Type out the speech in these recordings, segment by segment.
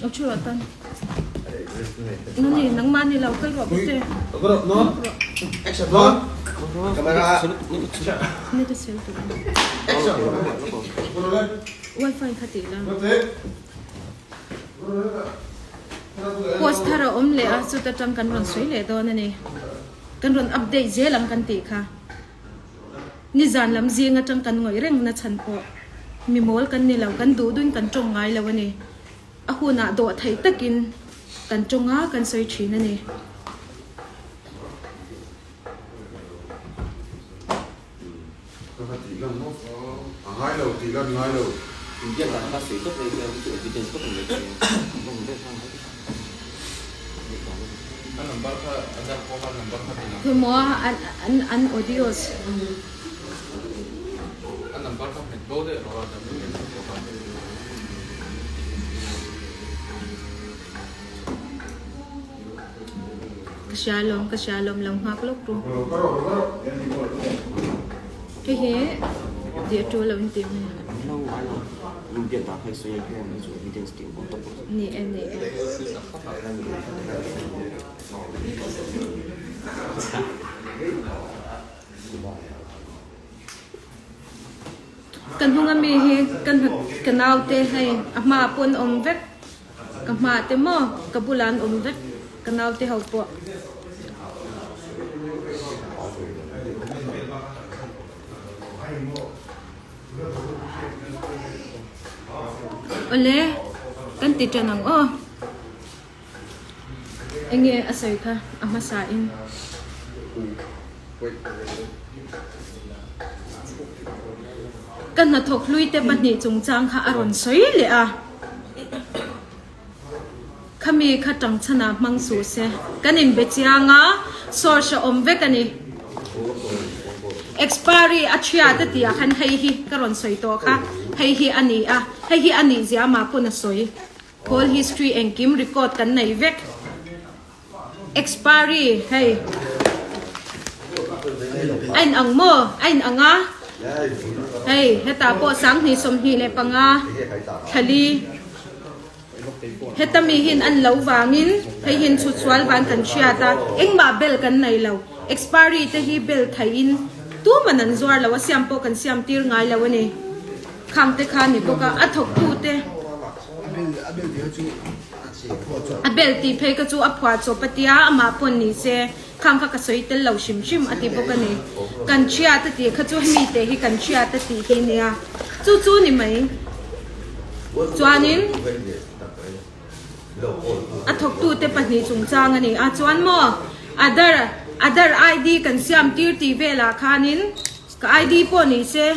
O thu rawh tan. Nani nangmah ni lo kal rawh bawk e. Net a sel tur a ni. Wifi kha tih la. Post thar a awm leh a chuta tang kan rawn sawi leh dawn a ni. Kan rawn update zel ang kan tih kha. Nizan lam zing atang kan ngawih reng na chhan pawh mi mawl kan ni lo, kan duh duhin kan tawng ngai lo a ni. A hunah dawh theih takin kan tawng a, kan sawi thin a ni. Khawimaw an audios. Ka hria alawm ka hria alawm lo nghak lawk ru. Hei hi tih a tul lo in tih mai a. Ni e ni e. Ka hnung ami hi ka ka naute hei a hma pawn awm vek ka hma te maw ka bulah an awm vek ka naute ho pawh. Awle kan ti tan ang aw. Enge a sawi kha a hmasa in. Ka hnathawk hlui te pahnih chungchang kha a rawn sawi leh a. Khami kha tangchhan ah hmang suh se. Kan inbe chiang a, source a awm vek a ni. Expiry a chhiat a tih ah khan hei hi ka rawn sawi tawh kha, hei hi a ni a, hei hi a nih zia amah pawn a sawi. Call history engkim record kan nei vek. Expiry hei a in ang maw? A in ang a, hei hetah pawh 2025 thlali heta mi hian an lo vangin hei hian chhutsual van kan hriat a, engmah bel kan nei lo. Expiry te hi bel theihin tuman an zuar lo a, siam pawh kan siam tir ngai lo a ni. Khang te kha ni bawk a, a thawktu te. A bel tih phei kha chu a phuah chawp a tia, amah pawn ni se khang kha ka sawi tel lo hrim hrim a ti bawk a ni. Kan thiat a tih kha chu hemi te hi kan thiat a tih hi nia, chu chu ni mai. Chuanin a thawktu te pahnih chungchang a ni a, chuan maw Aadhaar Aadhaar ID kan siam tir tih velah khanin ka ID pawh ni se,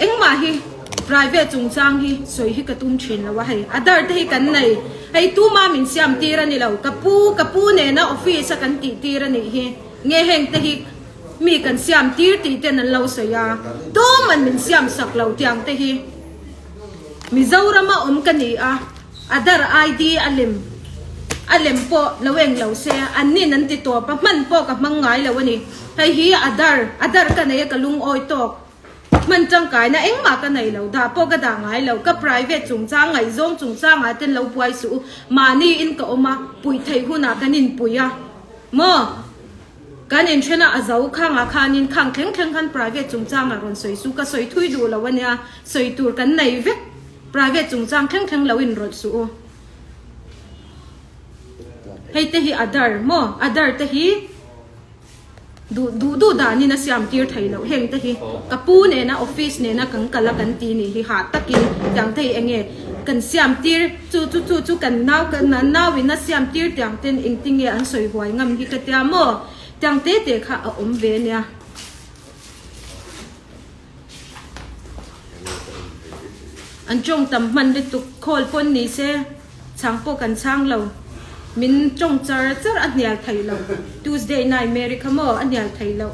Engmah hi private chungchang hi sawi hi ka tum thin lo a hei Aadhaar te hi kan nei hei tuma min siam tir a ni lo ka pu ka pu nena office a kan tih tir a nih hi nge heng te hi mi kan siam tir tih ten an lo sawi a tuman min siam sak lo tiang te hi Mizoram a awm ka ni a Aadhaar ID a lem a lem pawh lo eng lo se an nin an ti tawp a hman pawh ka hmang ngai lo a ni. Hei hi Aadhaar Aadhaar ka nei a ka lungawi tawk. Hman tangkaina engmah ka nei lo, dah pawh ka dah ngai lo. Ka private chungchang ngaihzawng chungchangah ten lo buai suh u. Mahni in ka awm a, puih theih hunah kan inpui a. Maw? Kan inthen a, a zo khangah khanin khang thleng thleng khan private chungchangah rawn sawi suh. Ka sawi thui duh lo a nia, sawi tur kan nei vek. Private chungchang thleng thleng lo inrawlh suh u. Hei te hi Aadhaar maw? Aadhaar te hi duh duh duh danin a siam tir thei loh heng te hi ka pu nena office nena kan kal a kan ti nih hi hah takin tiang te hi enge kan siam tir chu chu chu chu kan nau kan nau in a siam tir tiang ten engtinge an sawi huai ngam hi ka tia maw tiang te te kha a awm ve nia. An tawng tam hman lutuk call pawn ni se chhang pawh kan chhang lo min tawng char char a hnial thei lo Tuesday night Mary kha maw a hnial thei loh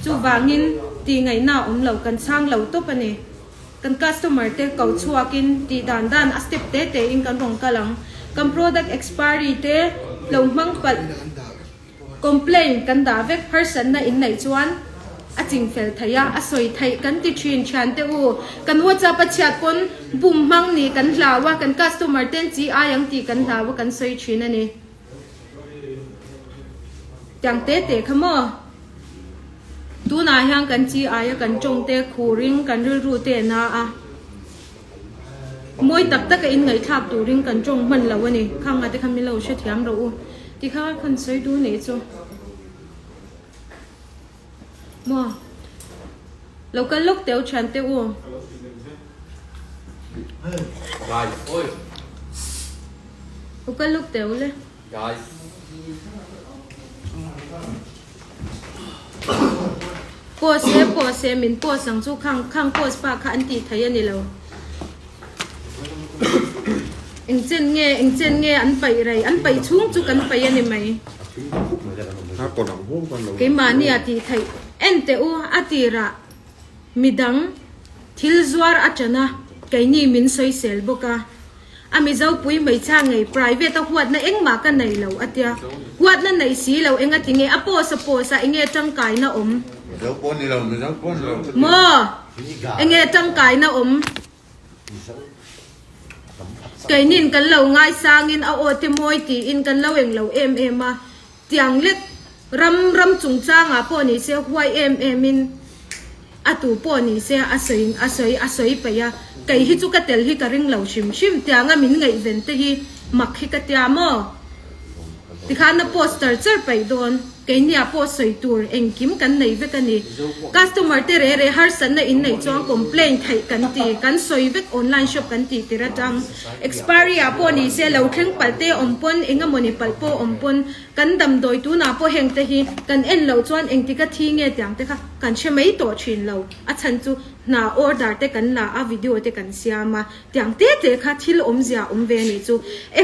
chuvangin tih ngaihna a awm lo kan chhang lo tawp a ni kan customer te ko chhuakin tih dan dan a step te te in kan rawn kal ang kan product expiry te lo hmang palh complaint kan dah vek harsatna in neih chuan. A chingfel theih a, a sawi theih kan ti thin thian te u. Kan WhatsApp a chhiat pawn bum hmang nih kan hlau a, kan customer ten chi ai ang tih kan hlau a kan sawi thin a ni. Tiang te te kha maw? Tunah hian kan chi aia kan tawng te khurin kan rilru te a na a. Mawi tak taka inngaihthlak turin kan tawng hman lo a ni. Khang ate kha min lo hrethiam rawh u. Tikha khan sawi duh nih chu. Maw? Lo kal lawk teh u thian teh u. Guys, oi. Lo kal lawk teh u le. Guys. Post e post e min post ang chu khang khang post pa kha an tih thei a ni lo. Eng chen nge eng chen nge an paih rei an paih chhung chu kan paih a ni mai. Keimahni a tih theih en teh u a tirah midang thil zuar a ṭan a keini min sawisel bawk a. A Mizo pui hmeichhia ngei private a huatna engmah ka nei lo a tia. Huatna neih si lo enga ti nge a post a post a enge tangkaina awm? Mizo pawh ni lo, Mizo pawh ni lo. Maw? Enge tangkaina awm? Keinin kan lo ngaisangin a aw te mawi tiin kan lo eng lo em em a. Tiang lek ram ram chungchangah pawh ni se huai em em in a tu pawh ni se a sawi a sawi a sawi peih a, kei hi chu ka tel hi ka ring lo hrim hrim tianga min ngaihven te hi mak hi ka tia maw? Tikhan a poster cher peih dawn. Keiniah pawh sawi tur engkim kan nei vek a ni. Customer te re re harsatna in neih chuan complaint theih kan ti, kan sawi vek online shop kan tih tir atang. Expiry ah pawh ni se lo thleng palh te awm pawn engemawni palh pawh awm pawn kan damdawi tunah pawh heng te hi kan en loh chuan engtika thi nge tiang te kha kan hre mai tawh thin lo. A chhan chu hna order te kan la a video te kan siam a tiang te te kha thil awmzia awm ve a nih chu.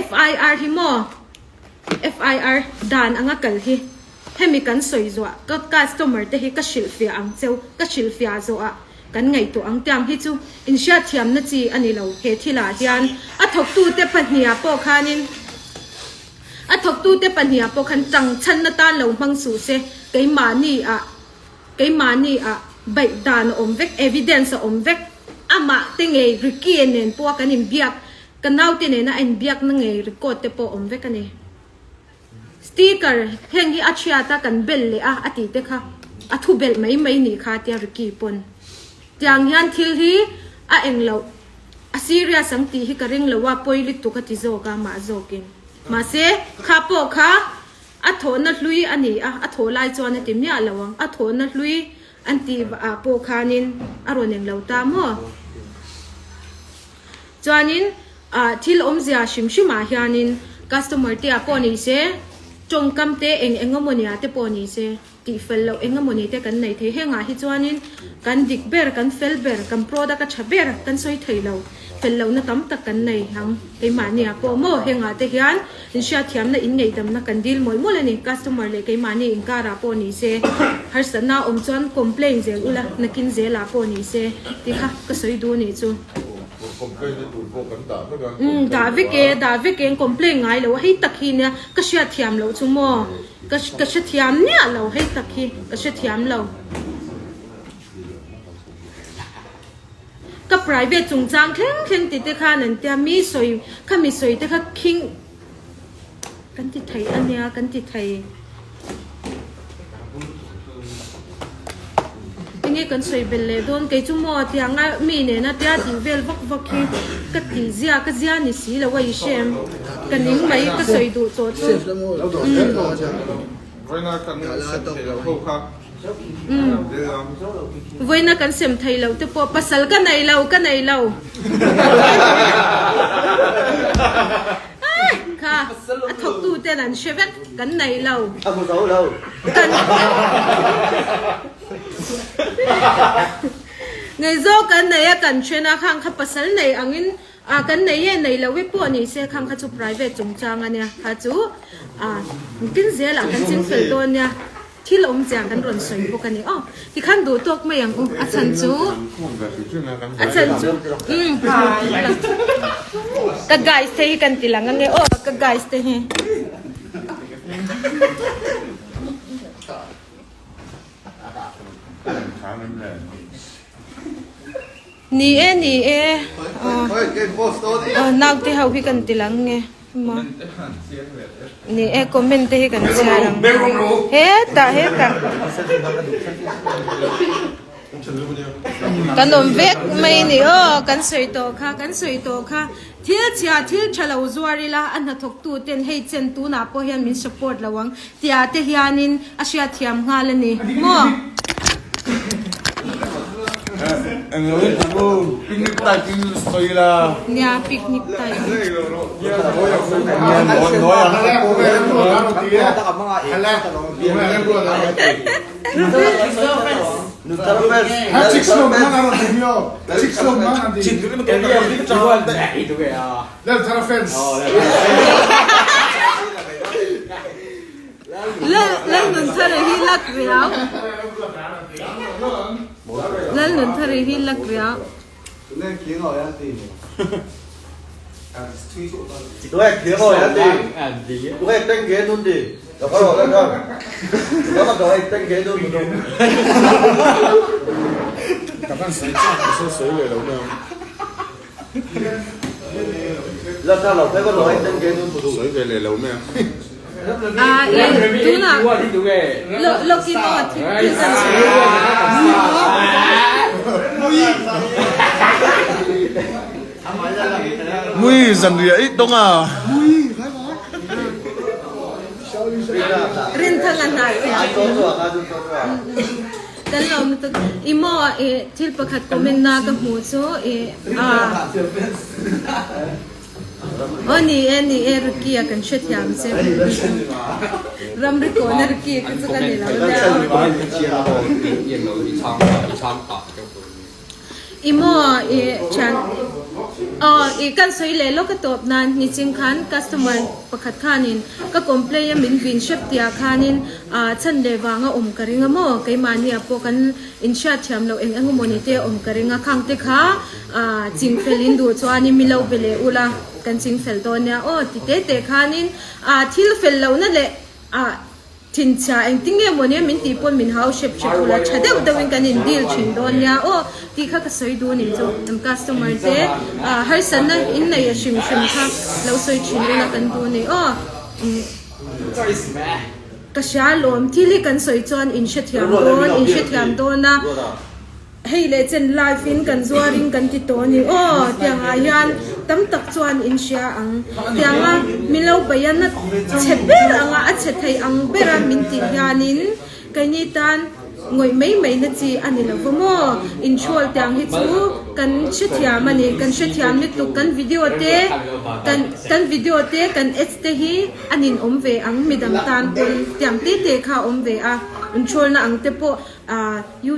FIR hi maw? FIR dan anga kal hi hemi kan sawi zuah ka customer te hi ka hrilhfiah ang cheu, ka hrilhfiah zawhah kan ngaihtuah ang tiang hi chu inhriatthiamna chi a ni lo he thilah hian a thawktute pahniha pawh khanin a thawktute pahniha pawh khan tangchhanna tan lo hmang suh se keimahni ah Keimahni ah baih dan a awm vek, evidence a awm vek. Amah te ngei Ricky nen pawh a kan inbiak, ka naute nena a inbiakna ngei record te pawh a awm vek a ni. Sticker heng hi a chhiat a kan bel leh a a tih te kha a thu belh mai mai nih kha tia Ricky pawn. Tiang hian thil hi a eng loh, a serious ang tih hi ka ring lo a, pawi lutuk a ti zawk a mah zawkin. Mahse kha pawh kha A thawhna hlui a ni a, a thawh lai chuan a ti miah lo ang. A thawhna hlui an tih ah pawh khanin a rawn eng lo ta maw? Chuanin ah thil awmzia hrim hrim ah hianin customer te ah pawh ni se, tawngkam te eng eng emawni ah te pawh ni se, tihfel loh eng emawni te kan nei thei. Hengah hi chuanin kan dik ber, kan fel ber, kan product a tha ber kan sawi thei lo. Fel lohna tam tak kan nei ang. Keimahniah pawh maw hengah te hian inhriatthiamna, inngeihdamna kan dil mawlh mawlh a ni. Customer leh keimahni inkarah pawh ni se, harsatna a awm chuan complain zel ula, nakin zelah pawh ni se tih kha ka sawi duh a nih chu. Complain na tur pawh kan dah vek a. Umm dah vek e, dah vek e, complain ngai lo a, hei tak hi nia ka hriatthiam loh chu maw, ka ka hrethiam miah lo hei tak hi ka hrethiam lo. Ka private chungchang thleng thleng ti te khan an tia mi sawi kha mi sawi te kha khing kan ti thei a nia kan ti thei enge kan sawi belh leh dawn kei chu maw tiang a mi nena tia tih vel vak vak hi ka tih zia ka zia ni si lo a i hrem ka ning mai ka sawi duh tawh chu Vawiina kan sem thei loh te pawh pasal ka nei lo, ka nei lo. Kha a thawktu ten an hre vek, kan nei lo. Kan Ngaihzawng kan nei a, kan then a, khang kha pasal nei angin A kan nei e nei lo e pawh ni se khang kha chu private chungchang a nia kha chu a tin zelah kan ching fel dawn nia thil awm chiang kan rawn sawi bawk a ni aw tikhan duh tawk mai ang u a chhan chu a chhan chu umm ka guys te hi kan ti lang ange aw ka guys te hi. Ni e ni e aw naute ho hi kan ti lang nge maw ni e comment te hi kan chhiar ang hetah hetah kan awm vek mai a ni aw kan sawi tawh kha kan sawi tawh kha thil chhia thil tha lo zuar ila a hnathawk tu ten hei chen tunah pawh hian min support lo ang Tia te hianin a hriatthiam nghal a ni maw? Nia picnic type. Lalnunthari hi lak riau. Lalnunthari hi lak riau. A i tunah lawkin aw thil kan sawi Mui zanriah i tawng a. Rinthang a hnai che. Kan lo lutuk. I maw i thil pakhat comment na ka hmuh chu i a Aw ni e ni e Ricky a kan hrethiam che. Ramri kawna Ricky khi chu ka ni lo nia. I maw i thian aw i kan sawi leh lawk a tawp nan niching khan customer pakhat khanin ka complain a min vin hrep tia khanin ah chhan leh vanga awm ka ring a maw keimahni ah pawh kan inhriat thiam loh eng eng emaw ni te awm ka ring a khang te kha ah chingfel in duh chuanin mi lo be leh ula kan chingfel dawn nia aw ti te te khanin ah thil fel lohna leh ah Thinchhia engtin nge maw nia min tih pawn min hau hrep hrep ula tha deuh deuhin kan in deal thin dawn nia aw tih kha ka sawi duh ni chu kan customer te ah harsatna in nei a hrim hrim kha lo sawi thin ula kan duh ni aw ka hria lawm thil hi kan sawi chuan in hrethiam dawn in hrethiam dawn a. Hei leh chen live in kan zuar in kan ti tawh a ni aw tiang ah hian tam tak chuan in hria ang tiang a min lo bei a na chhe ber ang a a chhe thei ang ber a min tih hian in keini tan ngawih mai mai na chi a ni lo va maw in hrawl tiang hi chu kan hrethiam a ni kan hrethiam lutuk kan video te kan kan video te kan ads te hi a nin awm ve ang midang tan pawn tiang te te kha a awm ve a in hrawl na ang te pawh ah you.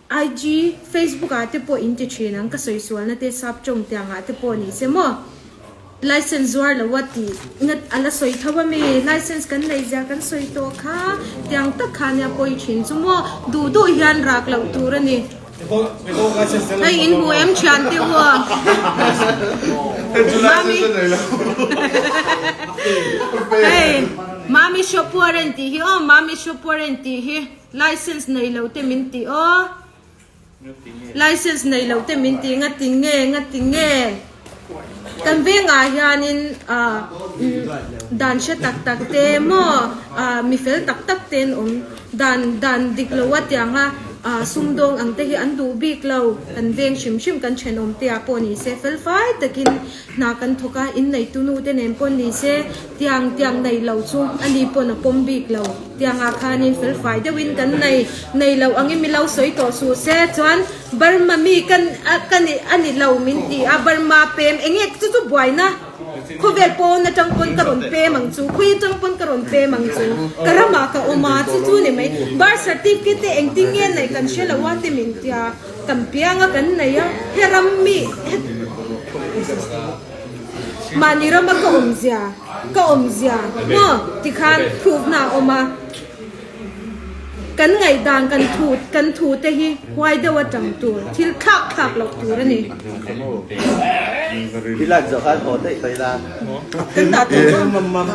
IG, Facebook ah te pawh in ti thin ang, ka sawi sualna te sap tawng tiang ah te pawh ni se maw? License zuar lo a tih ngat a la sawi tho a mi? License kan neih zia kan sawi tawh kha tiang tak kha nia pawi thin chu maw? Duh duh hian rak loh tur a ni. Hei in hmu em thian te u a? Mami Hei Mami shop warrant tih hi aw Mami shop warrant tih hi. License nei lo te min ti aw. License nei lo te min ti nga ti nge nga ti nge. Kan vengah hianin ah dan hre tak tak te maw ah mi fel tak tak te an awm. Dan dan dik lo a tiang a ah sumdawng ang te hi an duh bik lo. Kan veng hrim hrim kan thenawm te ah pawh ni se fel fai takin hna kan thawk a inneitu nu te nen pawh ni se tiang tiang nei lo chu ani pawn a pawm bik lo. Tiangah khanin felfai deuhin kan nei nei loh angin mi lo sawi tawh suh se chuan Burma mi kan ka ni a ni lo min ti a Burma pem enge chu chu buaina khawvel pawn atang pawn ka rawn pem ang chu khawi atang pawn ka rawn pem ang chu ka ramah ka awm a chu chu ni mai birth certificate te engtin nge neih kan hre lo a ti min tia kan piang a kan nei a he ram mi Mahni rama ka awmzia, ka awmzia maw tikhan proof-na a awm a. Kan ngaihdan kan thu kan thu te hi huai deuh atang tur, thil thlak thlak loh tur a ni. Kan dah tawh maw?